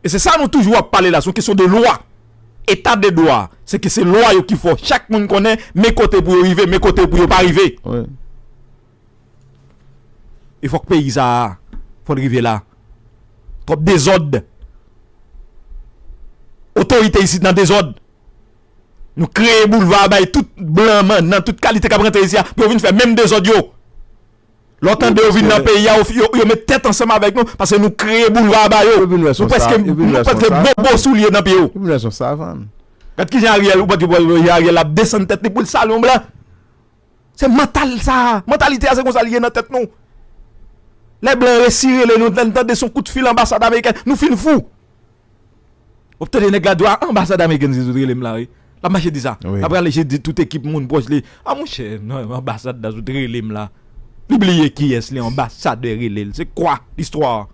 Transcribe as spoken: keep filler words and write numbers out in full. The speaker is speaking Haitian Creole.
E se sa nou toujou ap pale la, se yon kesyon de lwa. Eta de dwa. Se ke se lwa yo ki fò. Chak moun konnen men kote pou yo rive, men kote pou yo pa rive. Wi. E fòk peyi sa a, fò l rive la. Twòp dezòd. Otorite isit nan dezòd. Nou kreye boulva bay tout blan, mannan, tout kalite k ap rantre isi a, pou yo vin fè menm dezòd yo. Lè w tande yo vin nan peyi a, yo, yo, yo met tèt ansanm avèk nou, paske nou kreye boulva ba yo. Yo vin wè se yon Nou prèske, sa- yo vin nou wè se yon prèske savann. Bobo sou l ye nan pye yo. Yo vin wè se yon savann. Gad kijan Ariel, ou pa t wè Ariel ap desann tèt li pou l salye yon blan. Se mantal sa. Mantalite a se konsa li ye nan tèt nou. Lè blan resi rele nou, lè n tande se yon kout fil anbasad amerikèn, nou fin fou. W ap tande nèg la di w, "Ah, anbasad amerikèn se sot rele m la, wi." L ap mache di sa. Wi. L ap rale jedi tout ekip moun pwòch li. "Ah, monchè, non, anbasad la sot rele m la." Li bliye kiyès li anbasadè rele l. Se kwa listwa?